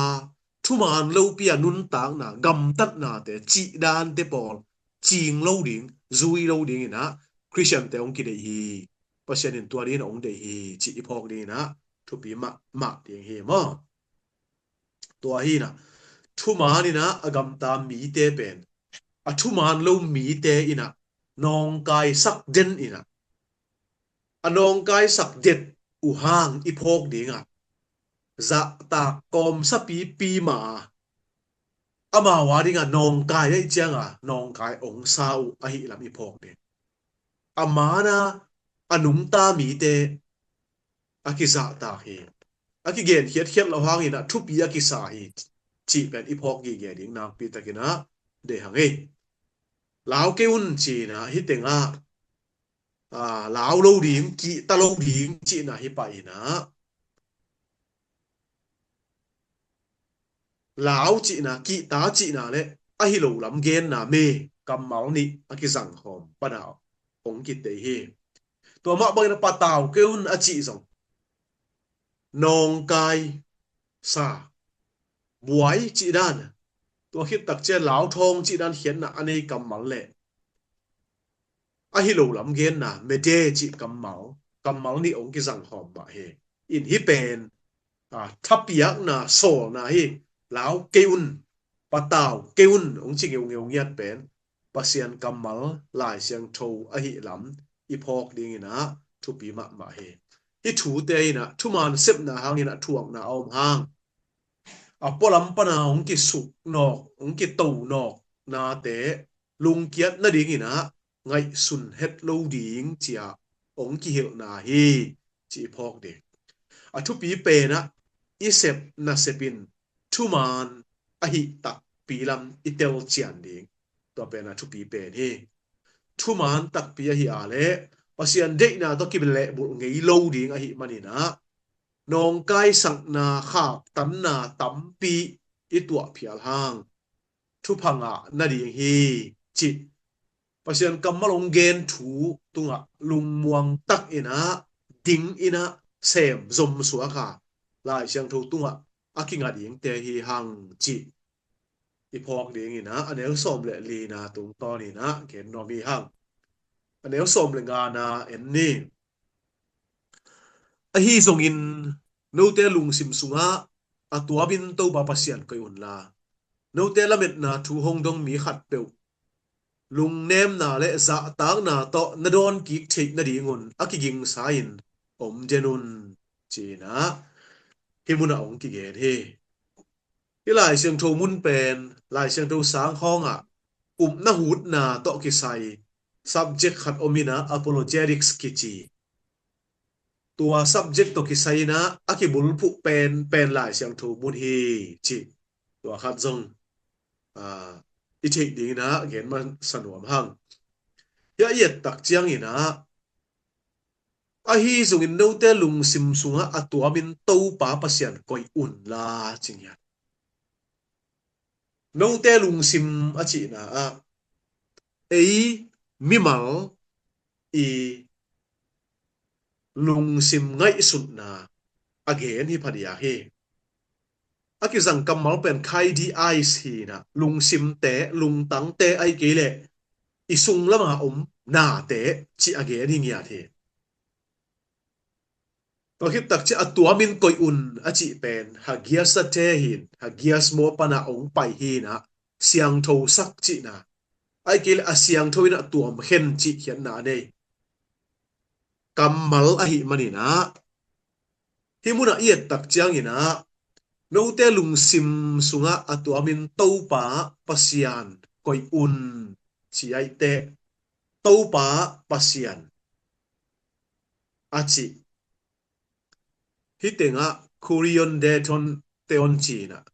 thuman lopi a nuntakna, gamtatnate, cih dante pawl cing lo ding, zui lo dingin ah, Khristiante hong kideih hi. Pasian in tua dingin hong deih hi cih i phawk dingin ah, thupi mahmah ding hi maw? Tua hi-in ah, thuman in ah a gamta mite pen, a thuman lo mite in ah nawngkaisak den in ah, a nawngkaisak det uh hang i phawk ding ah, zahtak kawmsapi pi ma a, amau a ding ah nawngkai ahih cianga nawngkai ong sa uh ahi lam i phawk ding. A man a, a nungta mite a kizahtak hi, a kigen khiatkhiat lo hangin ah thupi a kisa hi cih pen i phawk gige ding nakpi takin ah deih hang ei. Lau kei un ci-in ah, hih teng ah, aa, lau lo ding, kihta lo ding cihna hi pah in ah, lau cihna, kihta cihna le ahi lo lam genna, me kammal nih a kizang hawm pana ong kidei hi. Tua mah bangin a patau kei un a cih zong, nawngkai sa, buai cih dan, tua khit tak ciang lau thawng cih dan khiatna a nei kammal le ahi lo lam genna, mede cih kammal, kammal nih ong kizang hawm mah hi. In hih pen, a, thapiakna sawlna hi. Lau kei un, patau kei un ong ci ngeungeu ngiat pen Pasian kammal, Lai Siangtho ahi lam i phawk dingin ah thupi mahmah hi. Hih thute in ah thuman sepna hangin ah thuakna a om hang, a pualam pana ong kisuk nawk, ong kito nawk nate lungkiat nadingin ah ngaihsun het lo ding ci-a ong kihilhna hi, ci i phawk ding. A thupi pen ah, i sep nasep in thuman ahi takpi lam i telcian ding. Tua pen a thupi pen hi. Thuman takpi ahi a leh Pasian deihna tawh kilehbulh ngei lo ding ahi manin ah, nawngkaisakna, khaktanna tampi i tuah phial hang, thupha ngah nading hi, cih Pasian kammal ong gen thu tungah lungmuang takin ah, dingin ah, sem zomsuak a, Lai Siangtho tungah a kinga dingte hi hang, cih i phawk dingin ah, a neu sawm le lina tungtawnin ah gen nuam hi hang. A neu sawm le ngana en ni. Ahi zongin note lungsim sungah a tuamin Topa Pasian koih unla, Note lametna thu hong dong mi khatpeuh lungnemna le zahtakna tawh na dawn kik theih nadingun a kigingsa-in om den un, ci-in ah hih munah hong kigen hi. Hih Lai Siangtho mun pen Lai Siangtho sang khawngah upna hutna tawh kisai subject khat om in ah, apologetics kici. Tua subject tawh kisai in ah a kibulphuh pen pen Lai Siangtho mun hi, ci. Tua khat zong, aa, i theih dingin ah gen masa nuam hang. Hia i et tak ciangin ah, ahi zongin note lungsim sungah a tuamin Topa Pasian koih unla, ci ngiat. Note lungsim a cihna ah, ei mimal i lungsim ngaihsutna a gen hi phadiak hi. A kizang kammal pen kaidi ais hi in ah, lungsimte, lungtangte, ahih kei leh i sung lama om nate cih a gen hi ngiat hi. Tua khit tak ciah a tuamin koih un a cih pen hagiasate hi in, hagiasmo pana hong pai hi in ah, siangthosak cihna, ahih kei leh a siangtho in ah tuam khen cih khiatna a nei kammal ahih manin ah, hih munah i et tak ciangin ah, note lungsim sungah a tuamin Topa Pasian koih un, ci ahih teh, Topa Pasian a cih hih tengah kurion deton teon ci-in ah,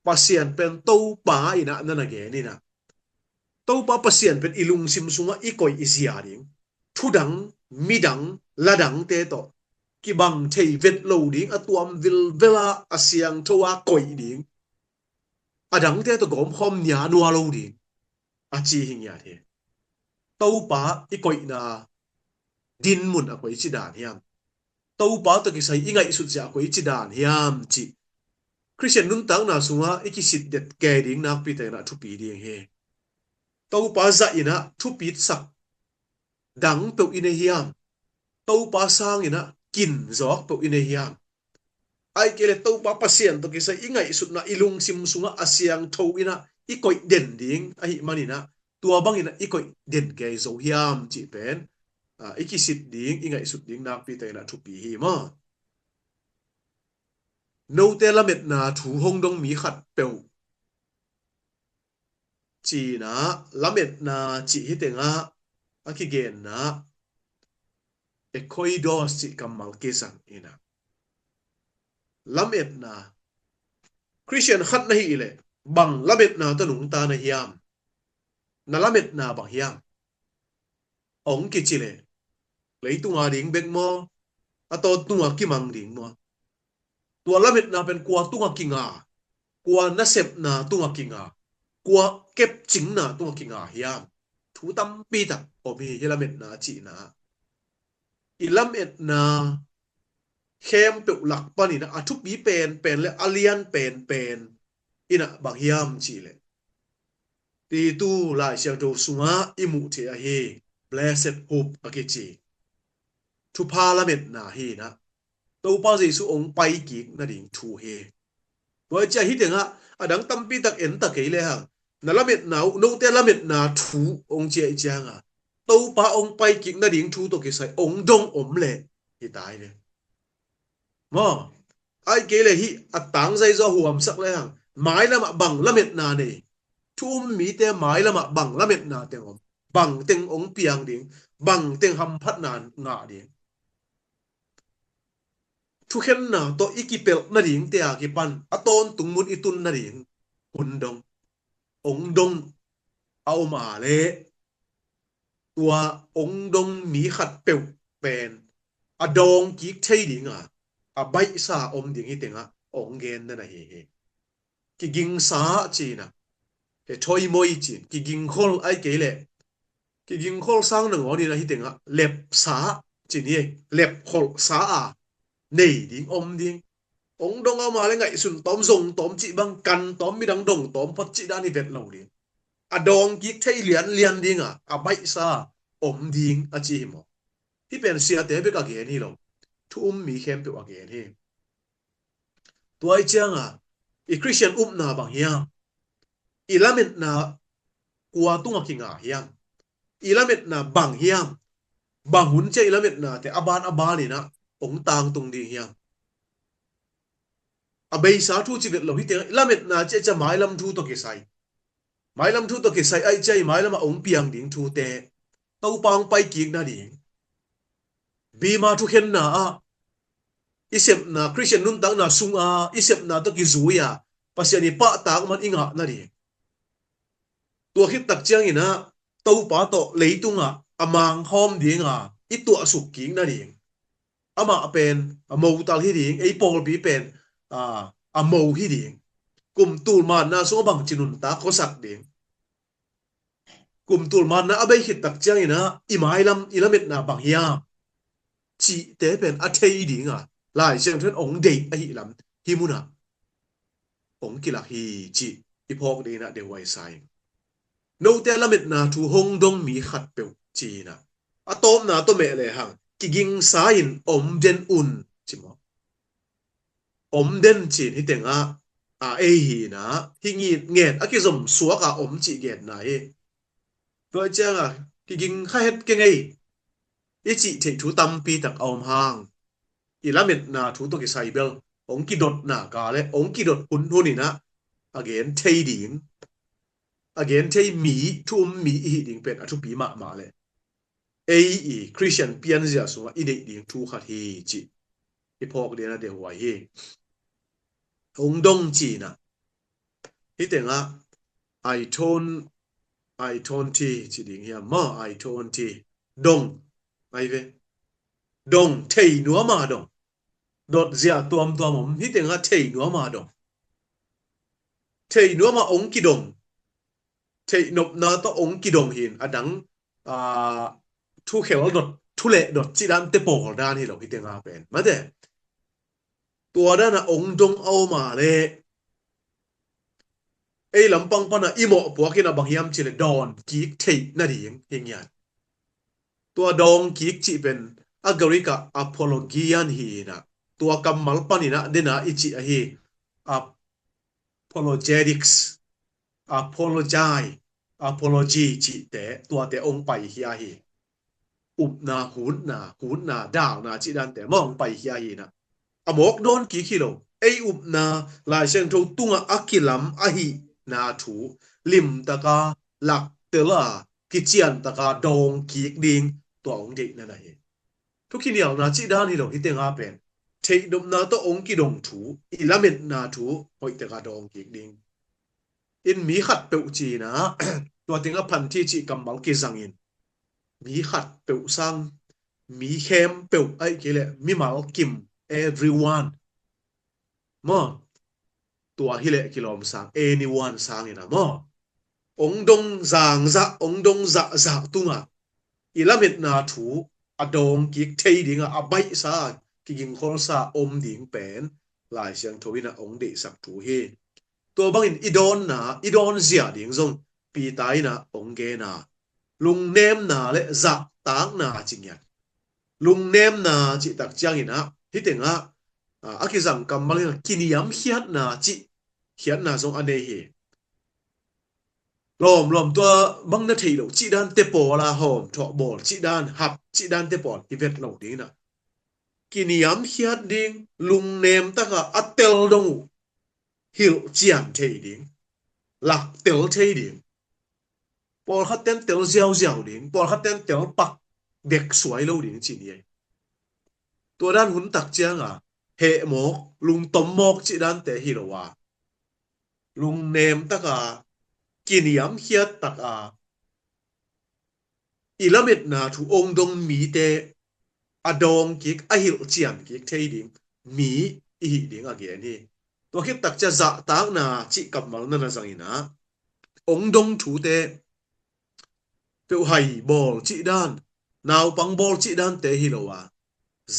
Pasian pen Topa in ah na na gen in ah, Topa Pasian pen i lungsim sungah i koih i zia ding, thudang, midang, ladangte tawh kibang thei vet lo ding, a tuam vilvel a, a siangtho a koih ding, a dangte tawh gawmkhawm nia nua lo ding, a ci hi ngiat hi. Topa i koihna dinmun a koici dan hiam? Topa tawh kisai i ngaihsut zia a koici dan hiam cih Khristian nuntakna sungah i kisit det kei ding nakpi takin ah thupi ding hi. Topa zah in ah thupitsak dang peuh i nei hiam? Topa sangin ah kin zawk peuh i nei hiam? Ahih kei leh Topa Pasian tawh kisai i ngaihsutna i lungsim sungah a siangtho in ah i koih den ding ahih manin ah, tua bangin ah i koih den kei zo hiam cih pen, a, i kisit ding, i ngaihsut ding nakpi takin ah thupi hi maw? Note lametna thu hong dong mi khatpeuh ci-in ah, lametna cih hih tengah a kigenna ekhoidos cih kammal kizang in ah, lametna. Khristian khat na hih leh bang lametna tawh nungta na hiam? Na lametna bang hiam? Hong kici leh, leitunga ding bek maw, a tawntunga kimang ding maw? Tua lametna pen kua tunga kinga, kua nasepna tunga kinga, kua kepcingna tunga kinga hiam? Thu tampi tak om hi, hih lametna cihna. I lametna khempeuh lak panin ah a thupi penpen le a lian penpen in ah bang hiam cih leh, Titu Lai Siangtho sungah i muh theih ahi, blessed hope a kici, thupha lametna hi in ah, Topa Jesuh hong paikik nading thu hi. Tua hi ciah hih tengah a dang tampi tak en ta kei lehang, na lametna uh, note lametna thu hong ciah ih ciangah, Topa hong paikik nading thu tawh kisai hong dong om leh hi ta hi ve. Maw? Ahih kei leh hih a tangzai zaw huamsak lehang, mailamah bang lametna nei? Thu um mite mailamah bang lametna teng om? Bang teng hong piang ding? Bang teng hamphatna ngah ding? Thukhenna tawh i kipelh nadingte a kipan a tawntung mun i tun nading hun dong, hong dong a om a leh, tua hong dong mi khatpeuh pen a dawng kik thei dinga a baihsa om ding hih tengah hong gen den ahi hi. Kigingsa ci-in ah, he thoimoi ci-in, kigingkhol ahih kei leh, kigingkhol sang nangawn in ah hih tengah lepsa ci-in hi, lepkholhsa a nei ding om ding. Hong dong a om a leh ngaihsun tawm, zong tawm cih bang, kan tawm, midang dong tawm phot cih dan hi vet lo ding. A dawng kik thei lianlian dinga a baihsa om ding a ci hi maw? Hih pen siate bek a gen hi lo, thu um mi khempeuh a gen hi. Tua ih cianga i Khristian upna bang hiam? I lametna kua tungah kinga hiam? I lametna bang hiam? Bang hun ciah i lametnate a ban a ban inah hong tangtung ding hiam? A beisa thu ci vet lo hi teng, i lametna ciah ciah mailam thu tawh kisai. Mailam thu tawh kisai aih ciah i mailamah hong piang ding thute Topa hong pai kik nading. Bima thukhenna ah i sepna, Khristian nuntakna sunga i sepna tawh kizui a Pasian i pahtak man i ngah nading. Tua khit tak cianginah Topa tawh leitungah a mangkhawm dinga i tuahsuk kik nading. Amah pen a motal hi ding, ei pawlpi pen a, a mo hi ding. Kum tul manna sungah bangci nuntak khuasak ding. Kum tul manna a bei khit tak cianginah i mailam i lametna bang hiam cihte pen a thei dinga Lai Siangtho in hong deih ahi lam hih munah hong kilak hi cih i phawk dinginah deuhuai sa ing. Note a lametna thu hong dong mi khatpeuh cinah a tawpna tawh meh lehang kigingsa in om den un ci maw? Om den cin hi tengah a ei hinah hi ngen a kizom suak a om cih genna hi. Tua cianga kiging kha het keng ei i cih theih thu tampi tak a om hang i lametna thu tawh kisai bel hong kidotna ka le hong kidot hunhun inah a gen thei ding, a gen thei mi, thu um mi i hih ding pen a thupi mahmah le ei i Khristian pianzia sungah i neih ding thu khat hi cih i phawk dinginah deuhuai hi. Hong dong cinah hi tengah I don't, I don't thi ci ding hiam maw? I don't thi. Dong. Ai ve. Dong, thei nuama dong. Dot zia tuamtuam om hi tengah thei nuama dong. Thei nuama hong kidong. Theih nopna tawh hong kidong hin a dang a, thukhel dot, thuleh dot cih dante pawl dan hi lo hi tenga pen. Mate. Tua dana hong dong a om a le ei lampang pana i mawhpuak inah bang hiam cih le dawn kik theih nading hi ngiat. Tua dawn kik cih pen a Greek ah apologian hi inah tua kammal paninah dena i cih ahi apologetics, apologize, apology cihte tuate hong paikhia hi. Upna, hunna, hunna, dalna cih dante maw hong paikhia hinah a mawk dawn kik hi lo. Ei upna Lai Siangtho tungah a kilam ahihna thu limtaka laktel a kiciantaka dawng kik ding tua hong deihna na hi. Thukinialna cih dan hi lo hi tenga pen theih nopna tawh hong kidong thu, i lametna thu hoihtaka dawng kik ding. In mi khatpeuh cinah tua tengah phanthi cih kammal kizangin mi khatpeuh sang, mi khempeuh aih kei leh mimal kim, everyone maw? Tua hileh kilawm sang, anyone sanginah maw? Hong dong zangzah, hong dong zahzah tungah i lametna thu a dawng kik thei dingah a baihsa, kigingkholsa om ding pen Lai Siangtho inah hong deihsak thu hi. Tua bangin i dawnna, i dawn zia ding zong Peter inah hong gena lungnemna le zahtakna ci ngiat. Lungnemna cih tak cianginah hi tengah a, a kizang kammal inah kiniamkhiatna cih khiatna zong a nei hi. Lawmlawm tua bang na theih loh cih dante pawl a hawm thawh bawl cih dan, hap cih dante pawl hi vet lo dinginah kiniamkhiat ding, lungnem taka a tel dong uh hilh cian thei ding, lak tel thei ding. Pawlkhat ten tel ziauziau ding, pawlkhat ten tel pak dek suai lo ding ci ni ei. Tua dan hun tak cianga hehmawk, lungtommawk cih dante hi lo a, lungnem taka, kiniamkhiat taka i lametna thu ong dong mite a dawng kik, a hilh cian kik thei ding mi i hih ding a gen hi. Tua khit tak cia zahtakna cih kammal na na zanginah ong dong thute peuhhai bawl cih dan, naupang bawl cih dante hi lo a,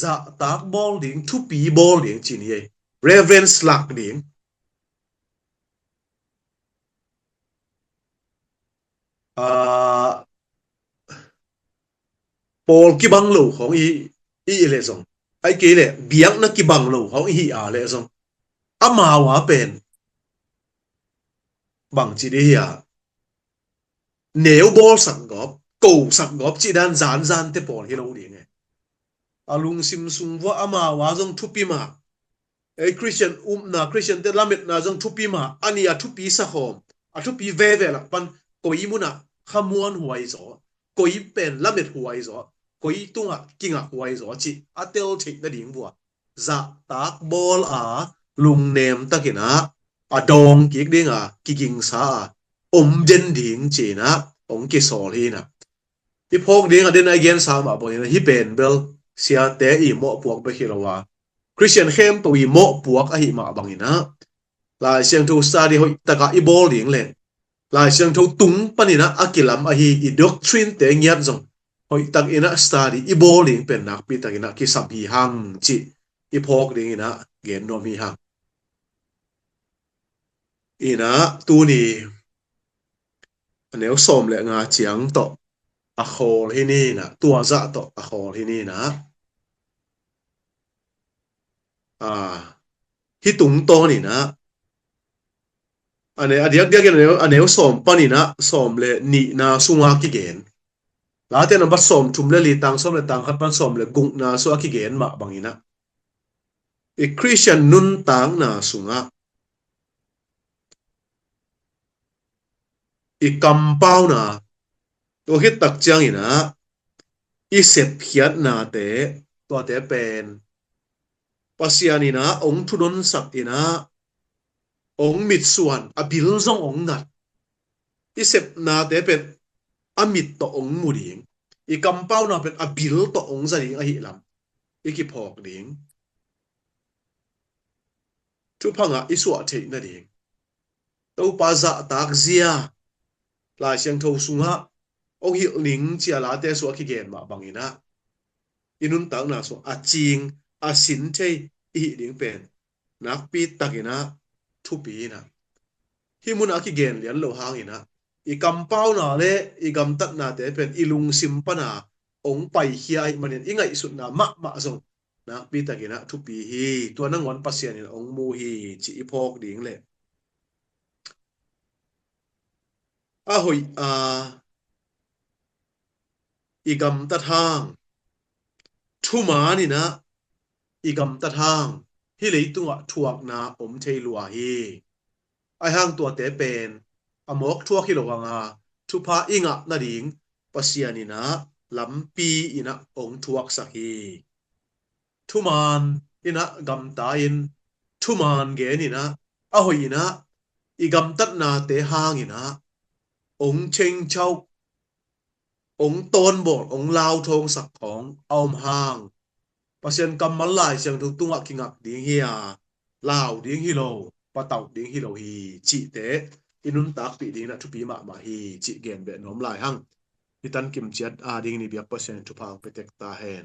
zahtak bawl ding, thupi bawl ding cin hi. Reverence lak ding. Ah, pawl kibang lo khawng i, i leh zong, ai kei leh biakna kibang lo khawng i hi a leh zong, amau a pen bang ci dih hi a, neu bawlsak gawp, kosak gawp cih dan zanzan te pawl hi lo ding e. A lungsim sung vua amau a zong thupi mah. Ei Christian upna, Christian te lametna zong thupi mah. A ni a thupi sakhawm, a thupi veve lak pan koi munah khamuan huai zaw, koi pen lamet huai zaw, koi tungah kingak huai zaw cih a tel theih nading vua zahtak bawl a, lungnem takin ah a dawng kik ding a kigingsa a om den ding ci-in ah hong kisawl hi in ah. I phawk ding a den a i gensa mah bangin ah hih pen bel siate i mawhpuak bek hi lo a, Christian khempeuh i mawhpuak ahi mah bangin ah Lai Siangtho study hoih takah i bawl ding leh Lai Siangtho tung panin ah a kilam ahi i doctrine te ngiat zong hoih takin ah study i bawl ding pen nakpi takin ah kisam hi hang cih i phawk dingin ah gen nuam hi hang. In ah tuni a neu sawm le nga ciang tawh a khawl hi ni in ah, tua zah tawh a khawl hi ni in ah. A, hih tungtawn in ah a ne, a diakdiakin a neu, a neu sawm panin ah sawm le nihna sunga kigen. Late nambat sawm thum le li, tang sawm le tang khat pan sawm le gukna sungah kigen mah bangin ah i Christian nuntakna sungah i kampauna, tua khit tak ciangin ah i sepkhiatnate, tuate pen Pasian in ah hong thununsak in ah hong mitsuan, a bil zong hong nat. I sepnate pen a mit tawh hong mu ding, i kampauna pen a bil tawh hong za ding ahi lam i kiphawk ding. Thupha ngah i suah theih nading, Topa zahtak zia Lai Siangtho sungah hong hilh ning ci-a Late sungah kigen mah bangin ah i nuntakna sungah a cing, a sin thei i hih ding pen nakpi takin ah thupi in ah, hih munah a kigen lian lo hangin ah i kampauna le i gamtatnate pen i lungsim pana hong paikhia ahih manin i ngaihsutna mahmah zong nakpi takin ah thupi hi. Tua nangawn Pasian in hong mu hi cih i phawk ding leh, a hoih a i gamtat hang, thuman in ah i gamtat hang, hih leitungah thuakna om thei lua hi. Ahi hang tuate pen a mawk thuak hi lo hang a, thupha i ngah nading Pasian in ah lampi in ah hong thuaksak hi. Thuman in ah gamta in, thuman gen in ah, a hoih in ah i gamtatnate hangin ah hong chengchauh, hong tawnbawl, hong lauthawngsak khawng a om hang, Pasian kammal Lai Siangtho tungah kingak ding hi a, lau ding hi lo, patauh ding hi lo hi cihte i nuntakpih dingin ah thupi mahmah hi cih gen beh nuam lai hang. I tan kimciat adingin i biak Pasian in thupha hong pia tek ta hen.